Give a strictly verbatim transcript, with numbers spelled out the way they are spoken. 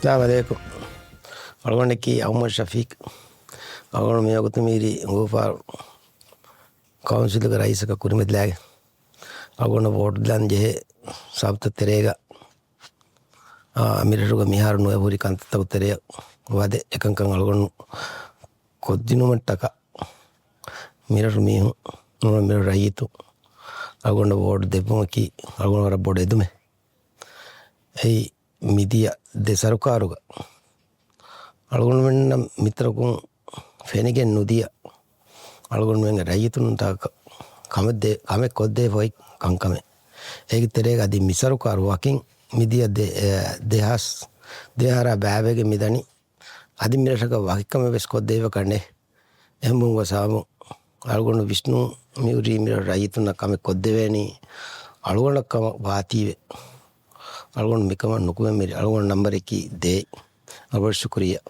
އައްސަލާމު ޢަލައިކުމް. އަޅުގަނޑަކީ އަޙްމަދު ޝަފީޤް. އަޅުގަނޑު މިވަގުތު މީރި އުނގޫފާރު ކައުންސިލުގެ ރައީސަކަށް ކުރިމަތިލާގެން އަޅުގަނޑަށް ވޯޓް ދޭން ޖެހޭ ސަބަބުތައް ތެރޭގަ، އާ، މިރަށުގަ މިހާރު ނުވެ ހުރި ކަންތައްތަކުގެ ތެރެއަށް ވަދެ އެކަންކަން އަޅުގަނޑު ކޮށްދިނުމަށްޓަކާ މިރަށު މީހުން، ނޫން މިރަށު ރައްޔިތުން އަޅުގަނޑަށް ވޯޓް ދެއްވުމަކީ އަޅުގަނޑު ވަރަށް ބޮޑު އެދުމެއް. އެއީ މިދިޔަ ދެ ސަރުކާރުގަ އަޅުގަނޑުމެންނަށް މިތަނަކުން ފެނިގެން ނުދިޔަ އަޅުގަނޑުމެންގެ ރައްޔިތުންތަކަށް ކަމެއް ދޭ-، ކަމެއް ކޮށްދޭ ފޮތް ކަންކަމެއް. އޭގެ ތެރޭގަ އަދި މި ސަރުކާރު ވަކިން މިދިޔަ ދެ-، އެ، ދެހާސް ދެހާރާ ބައިވެގެން މިދަނީ. އަދި މިރަށަކަށް ވަކި ކަމެއް ވެސް ކޮށްދެވިފަކަށް ނެތް. އެހެންވުމުގެ ސަބަބުން އަޅުގަނޑު ވިސްނު މިހުރީ މިރަށު ރައްޔިތުންނަށް ކަމެއް ކޮށްދެވޭނީ އަޅުގަނޑަށް ކަމަށް ވާތީވެ. އަޅުގަނޑު މިކަމަށް ނުކުމެ މިރި އަޅުގަނޑު ނަންބަރަކީ ދޭއް. އަޅުގަނޑު ޝުކުރިއްޔާ.